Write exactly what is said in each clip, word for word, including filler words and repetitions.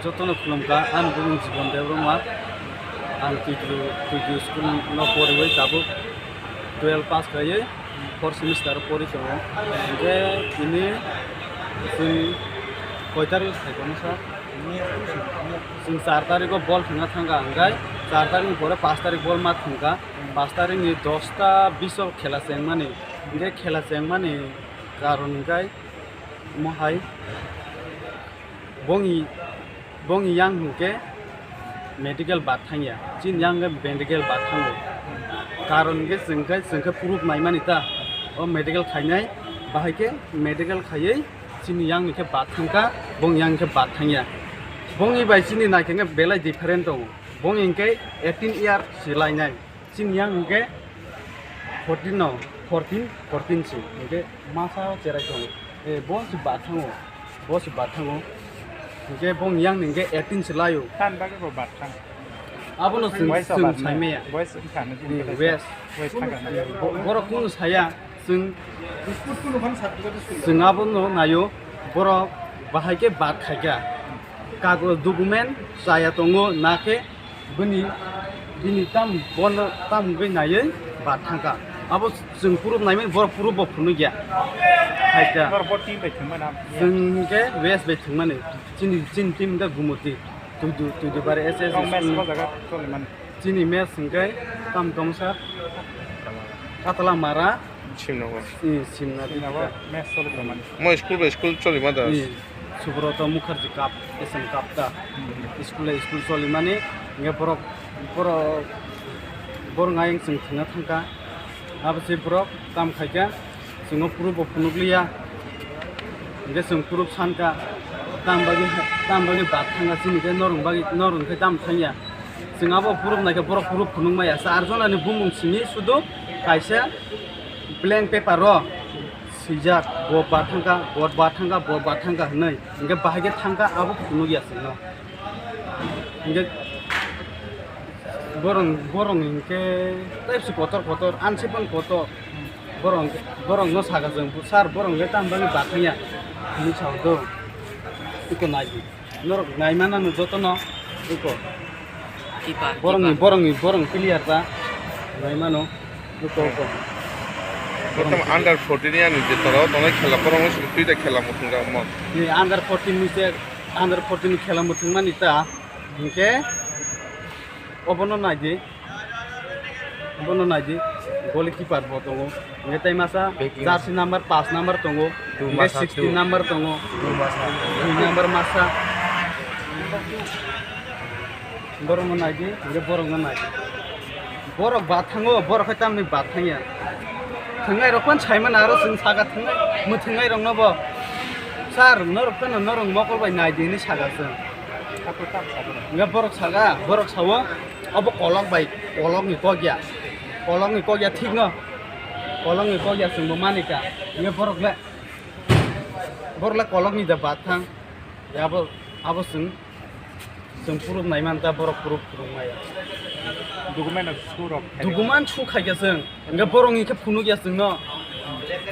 Jotono khulumkha, ani bumung Jibon Debbarma. Ang Tuidu, Tuidu school no poriwi tabuk twelve pass khaiwi fourth semester o pori tongo. Hingkhe tini chwng koi tarik hai kono sa? Chwng char tarik o bol thwngna thangkha, hingkhe char tarik ni pore pash tarik bol ma thwngkha. Pash tarik ni dosta bish o khela chengmani, hingkhe khela chengmani karon hingkhe omo hai bongni, bongni yang hingkhe medical bad thangya, chini yang hingkhe medical bad thango. Karon hingkhe chwng khe, chwng khe proof naimani ta, o medical khainai, bahai khe medical khaiwi chini yang ni khe bad thangkha, bongni yang hingkhe bad thangya. Bongni bai chini naikhe hingkhe belai different tongo. Bongni hingkhe eighteen year se lainai. Chini yang hingkhe fourteen no, fourteen, fourteen se. Hingkhe masa o cherai tongo. Eh, bo se bad thango. Bo se bad thango. Hingkhe bongni yang hingkhe eighteen se laio. Tan bagwi bo bad thang. Abono chwng, Waisa chwng bad nai. Saimaya. Waisa thang. Eh, wes. Wes thang. Bo-, borok kunu saya. Chwng, chwng abono naio, borok bahai khe bad khaikha. Kagoj document chaya tongo, na khe bini, bini tam, bono tam wngwi naiwi bad thangkha. Abo chwng proof naimani, borok proof bo phunukya. Haikha. Norok bo team bai thwngmani. Chwng hwnkhe wes bai thwngmani. Chini, chini team hwnkhe Gumoti. Tuidu, Tuidu Bari S S Wrong match school. Ko jaga cholimani. Chini match hwnkhe tam tongsa Katala Mara. Simnago. Eh, Simna Simnago Dipika. Match choli tongmani. Mo school bai school choli ma da. Eh, Subroto Mukherjee Cup, S M Cup ta. Hmm. School bai school choli mani, hingke borok, borok, borok ayang chwng thwngna thangkha. Abo se borok tam khaikha, chwngno proof bo phunukliya. Hingke chwng proof sankha, tam bagwi, tam bagwi bad thangkha, chini khe norong bagwi, norong khe tam thangya. Chwng abo proof naikhe borok proof phunuk maya. Char jonani bumung simi sudu kaisa blank paper o swijak, bo bad thangkha, bo bad thangkha, bo bad thangkha hwnwi. Hingke bahai khe thangkha, abo phunukya chwngno. Hingke borong, borong hingke tei se kotor kotor, ansi pon kotor. Borong, borongno saka chwng, "Sir, borong le tam bagwi bad thangya?" Hinwi sao do. Iko nai di. Norok nai mana no jotono. Iko. Kipa, borongni, kipa. Borongni, borong player ta. Nai mano. Iko, iko. Borong borong under fourteen yani je toro, tongnai khela borong se twi da khela muthung da mo. Ni under fourteen ni se, under fourteen ni khela muthung mani ta. Hingke obono nai di. Bono nai di, goalkeeper bo tongo. Hingke tei masa backing jersey number pash number tongo. Two hingke masa, sixteen two number tongo. Two masa. Dui number masa. Borokno nai di, hingke borokno nai di. Borok bad thango, borok hai tamni bad thangya. Thwngnai rok phano sai mano, aro chwng saka thwngnai, mwthwngnai rokno bo, "Sir, norok phano norok mokol bai nai di," hinwi saka chwng. Hingke borok saka, borok sao, "Obo kolok bai, kolokni kok ya, kolokni kok ya thik no, kolokni kok ya chwngbo manika." Hingke borok le, borok le kolokni da bad thang, abo, abo chwng, chwng proof nai manta, borok proof phunuk maya. Document su rok khai. Document su khaikha chwng, hingke borok ni khe phunuk ya chwngno,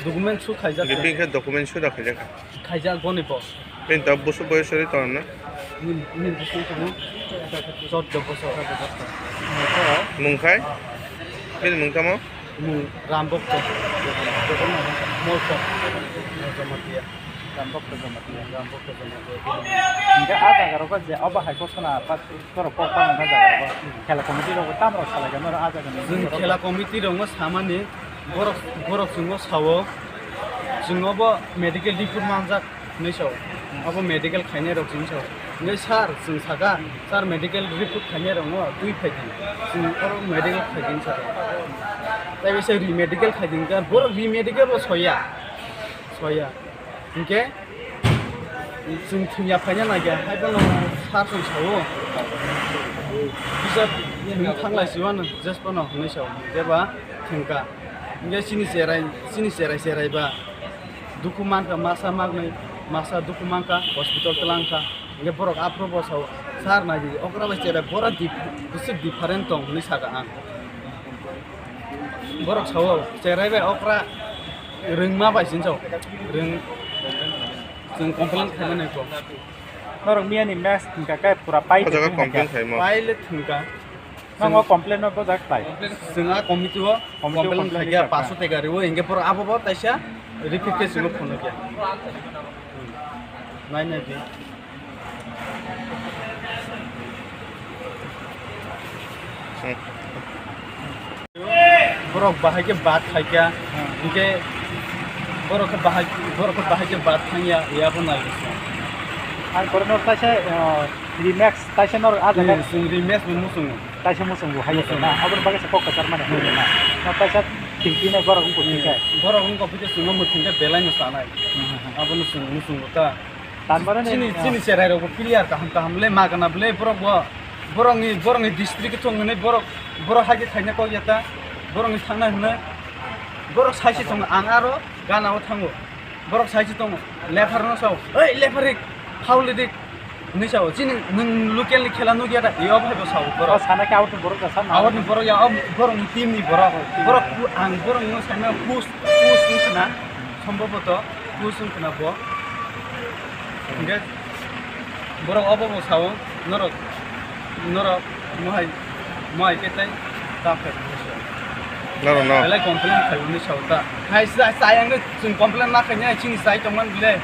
document su khaijak. Bini khe document su da khaijak. Khaijak boni bo. Bini ta busu boyos ri tongo na? Nini, nini busu tongo choddo bosor. Mung khai? Bini mung tamo? Mung Rambokto. Molto. Jamatia. Rambokto Jamatia. Rambokto Jamatia. Hingke a jaga rogo je obo hai gotona pat borok kok bangma jaga rogo. Khela committee rogo tamrok salai gana a jaga ni. Chwng khela committee rokno samani borok, borok chwngno sao. Chwng obo medical report manjak hinwi sao. Abo medical khainai rok chwng sao. Hingke sir chwng saka, "Sir, medical report khainai rokno twi phai di. Chwng oro medical khai di," hinwi saka. Tei bai se re medical khai di hinka, borok re medical bo soya. Soya. Hingke chwng thwngya phaina naiga, hai bono sir chwng sao. Kisa Thwng thanglai siwano jesphano hwnwi sao, jeba thwngkha. Hwnkhe chini cherai, chini cherai cherai ba dukhu mankha, masa maknwi, masa dukhu mankha, hospital twlangkha. Hwnkhe borok aphuru bo sao, "Sir, naidi, okra bai cherai bora dif-, bwswk different tong," hwnwi sakha ang. Borok sao, "Cherai bai okra rwngma bai sini sao, rwng, chwng complain khaimani kok." Norok miyani match thwngkha khe pura pai. O jaga thwngkha complain khaima. Pai le thwngkha. Nang o complain no bojak khlai. Chwng a committee o committee o complain complain khaikha, khaikha. Paso teka riwo, hingke poro abo bo taisa repeat khe chwngno phone khe. Nai nai di. Borok bahai khe bat khaikha, hingke borok khe bahai, borok khe bahai khe bat khanya, ya bo nai. Ang borokno taisa, eh, remix taisa norok a jaga. Chwng remix bo muchungo. Taisa muchungo hai muchungo. Na, aboni bagwi se kok kwchar mani hai na. Na taisa thwngpinai borok wngkha thwngkha. Borok wngkha phikhe chwngno muchungkhe belai no sanai. Hmm, hmm, hmm. Abono chwng muchungo ta. Tanmani chini, chini cherai rok bo clear kaham kaham le magana bole borok bo borokni, borokni district thung hinwi borok, borok hai khe khaina kok ya ta. Borokni thangna hinwi borok saisi tongo, ang aro gana o thango. Borok saisi tongo, lephar no sao, "Oi, lephar rik, foul rik," hinwi sao. Chini nwng local ni khela nukya da, iyo bhai bo sao borok. O sana khe out ni borok da sana. Out ni borok ya, o borok ni team ni borok. Borok ku-, ang borok no sana push, push wng khna, sombhoboto push wng khna bo. Hingke borok obo bo sao, norok, norok mohai, mohai khe tei ta phai. Norok no. Belai complain khai hwnwi sao ta. Hai sa, sa yang chwng complain ma khaini, chini sai tongman bile.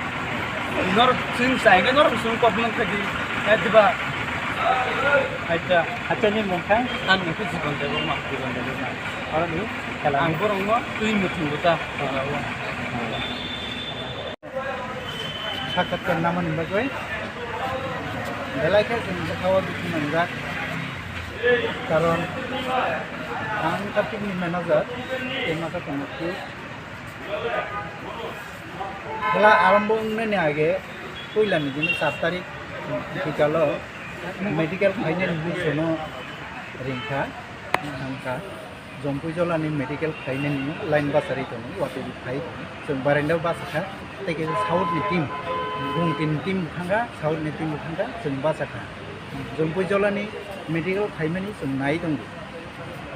Norok chwng sai hwnkhe norok chwng complain khai di. Hai diba? Hai ta. Acha ni mung kha? Ang mung khe Jibon Debbarma. Jibon Debbarma. Oro ni khela. Ang borok no twi muthung bo ta. Sakhatkar namani bagwi belai khe chwng bwkhao dukhu nangjak, karon ang wngkha team ni manager, tei masa tongmokhe khela arombo wngnani age puila ni bini char tarik bikalo medical khainani busono ringkha, thangkha. Jompui Jolani medical khainani line bachari tongo, watwi phai tongo. Chwng barenda o bachakha, tei kisa south ni team, bung tin team thangkha, south ni team thangkha, chwng bachakha. Jompui Jolani medical khaimani chwng nai tongo.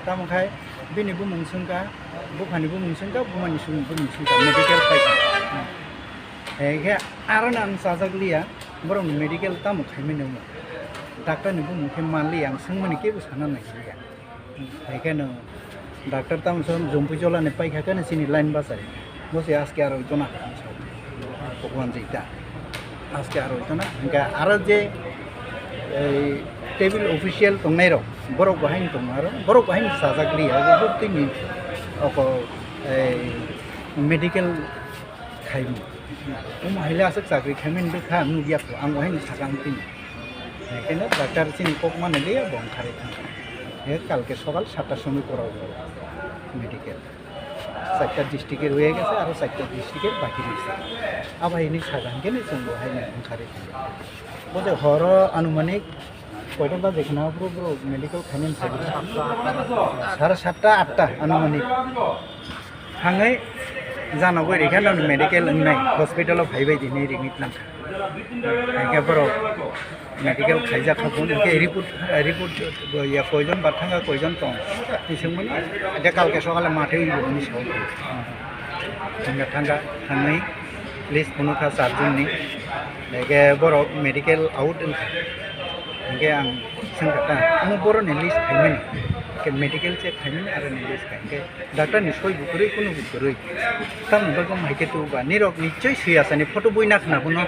Tamo khai bini bumung swngkha, buphani bumung swngkha, bumani swng-, bumung swngkha, medical khaikha. Hai khe aroni ang chajak liya, borokni medical tamo khaimani omo. Doctor ni bumung khe manliya, ang swngmani kebo sana nai liya. Hai kheno doctor tamo son Jompui Jolani paikha kheno chini line bachari. Bo se aske aro jona kok manjai ta. Aske aro jona. Hingke aro je, ei, table official tongnai rok, borok bo haino tongo aro, borok bo haino sajak liya. Abo bo tini oko, ei, medical khaimung. Omo haile aswk chakri khaimani bwkha nukya kho, ang bo haino sakang tini. Haikhe no doctor chini kok mani liya bo wngkharwi thangkha. He kalke sokal satta somoi kwrwng medical. Chaita district-er rwya gese, aro chaita district-er baki rwse. Abo haino sakang khe no chwng bo haino wngkharwi thangkha. Bo je horo anumanik koita baje khna bro bro medical khaimani thangkha. Sare satta atta anumanik. Thangwi janogwi rikha, nang medical wngnai hospital-o phaibai di hinwi ringwi tlang kha. Hingkhe borok medical khaijak kha phone, hingkhe report, report ya koijon bathang kha, koijon tong. Twi swngmani, je kalke sokale mathe wi bo hinwi sao. Hingkhe thangkha, thangwi list phunukha charjon ni. Hingkhe borok medical out wngkha. Hingkhe ang swngkha ta, omo boroni list khaimani. Hingkhe medical check khaimani, aroni list khai. Hingkhe Doctor ni soi bo kwrwi, kunu bo kwrwi. Tamoni bagwi omo hai khe tububa. Nirok nichoi sui asani photo bui nakhna bono.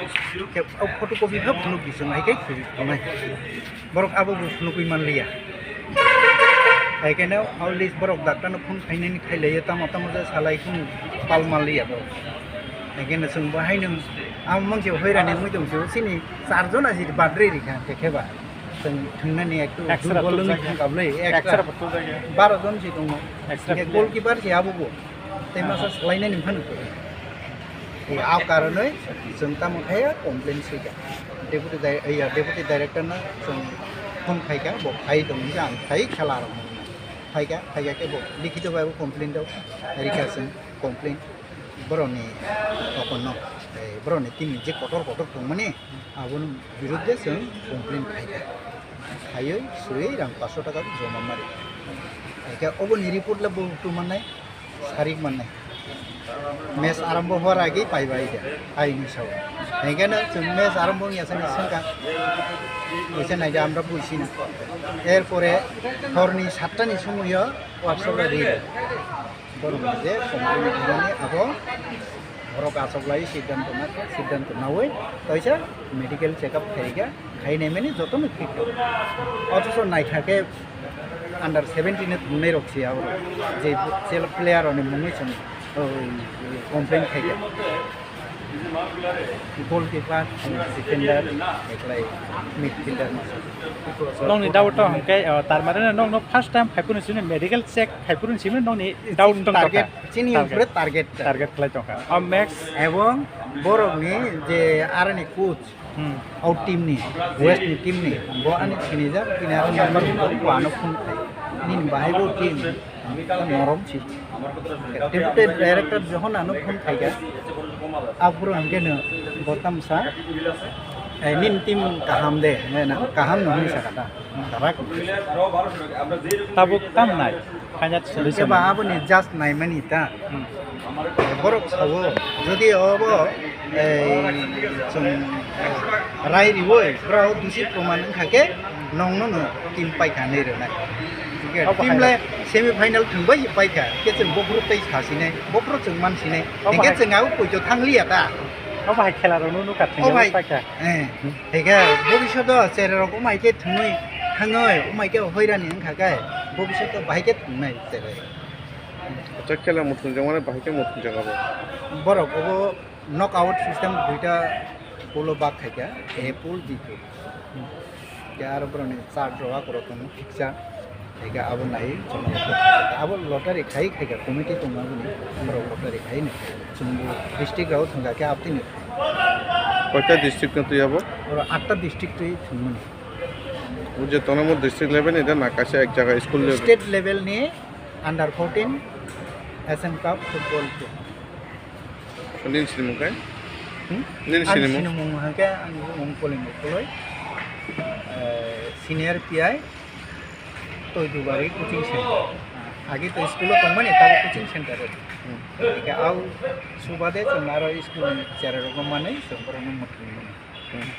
Khe o photocopy phano phunuk di chwng hai khe khwrwi tongnai. Borok abo bo phunukwi manliya. Hai kheno o list borok doctor no phone khainani khailaiya, tamo tamo je salai khunu pal manliya borok. Hai kheno chwng bo haino amo mangse hoirani wngwi tong sio, chini charjon aji badrwi rikha khe kheba. Chwng thwngnani ektu Extra durbol wngwi tujakya. Thangkha bwle, extra. Extra bo tujakya. Baro jon se tongo. Extra Hingkhe player. Goalkeeper se abo bo. Tei masa Aha. Salainani phano kwrwi. Tei a karonwi chwng tamo khe complain swikha. Deputy di-, iya, deputy director no chwng Phone khaikha, bo phai tongmani ang khai khela rok mwnwi. Phaikha, phaikha khe bo likhito bai bo complaint rok rikha chwng, complaint borokni okonno, tei borokni team ni je kotor kotor tongmani, aboni birudde chwng complaint khaikha. Khaiwi swiwi rang paanch sho taka joma mari. Khaikha oboni report le bo tu mannai. Sarik mannai. Match arombo hor age paibai de, aini sao. Hengkhe no chwng match arombo wngya sani swngkha. Buisa naidi amra buisina. Erpore horni satta ni somoyo WhatsApp o reel. Borok je complain khaimani abo borok achoklai siddhanto nakha, siddhanto naui kaisa medical checkup khaikha. Khainai mani jotono fit tong. Othocho naikha khe under seventeen ni thungnai rok se abo je player rok ni mungwi chwng complain khaikha. Goalkeeper, defender, eklai midfielder masa. Nokni doubt to hwnkhe, oh, tar mane nokno first time phaiphuru simi medical check phaiphuru simi nokni doubt tong target, chini upre target. Target khlai tongkha. Oh, max. Ebong borokni je aroni coach, Hmm. O team ni, West ni team ni, bo ani sinijak, bini aro number bo ano phone khai. Nini bahai bo team norom si. Deputy director johon ano phone khai kha, aphuru hwnkhe no bo tamsa, eh, nini team kaham de, na, na, kaham no hinwi sakha ta. Tabuk tam nai. Kanya solution. Khe ba aboni just naimani ta. Hmm. Borok sao, jodi obo, ei, chwng, eh, rai riwi, borok dusi proman wngkha khe, nongno no team paikha hinwi rwnai. Obo team hai le semi final thwngbai paikha, khe chwng bophuru tei sasinai, bophuru chwng mansinai. Obo hingkhe hai chwng abo poito thangliya ta. Obo hai khela rokno nukha thwngya paikha. Eh. Hingkhe bobishoto cherai rok wng hai khe thwngwi thangwi wng hai khe hoirani wngkha khe bobishoto bahai khe thwngnai cherai. Acha khela muthungjak mane bahai khe muthungjak abo. Borok obo knockout system duita pool o bak khaikha, A pool, B pool. Khe aro borokni chart rok akorok tongo fixture. Khaikhe abo nai, abo lottery khai, khaikhe committee tongo aboni, borok lottery khai no. Chwngbo district rok thangkha khe aboni. Koita district no twi abo? Oro atta district twi thwngmani. O je tongnai district level ni da na kaisa ek jaga school level? State level ni under fourteen S M Cup football team. Nini sinimung khe? Hmm? Nini sinimung? Ani sinimung hwnkhe ani mung Polingo Koloi, eh, senior P I, Toidubari coaching center. Agi to school o tongmani, tabo coaching center o. Hmm. Hingkhe au subade chwng aro school ni cherai rokno manwi chwng borokno muthungmani. Hmm.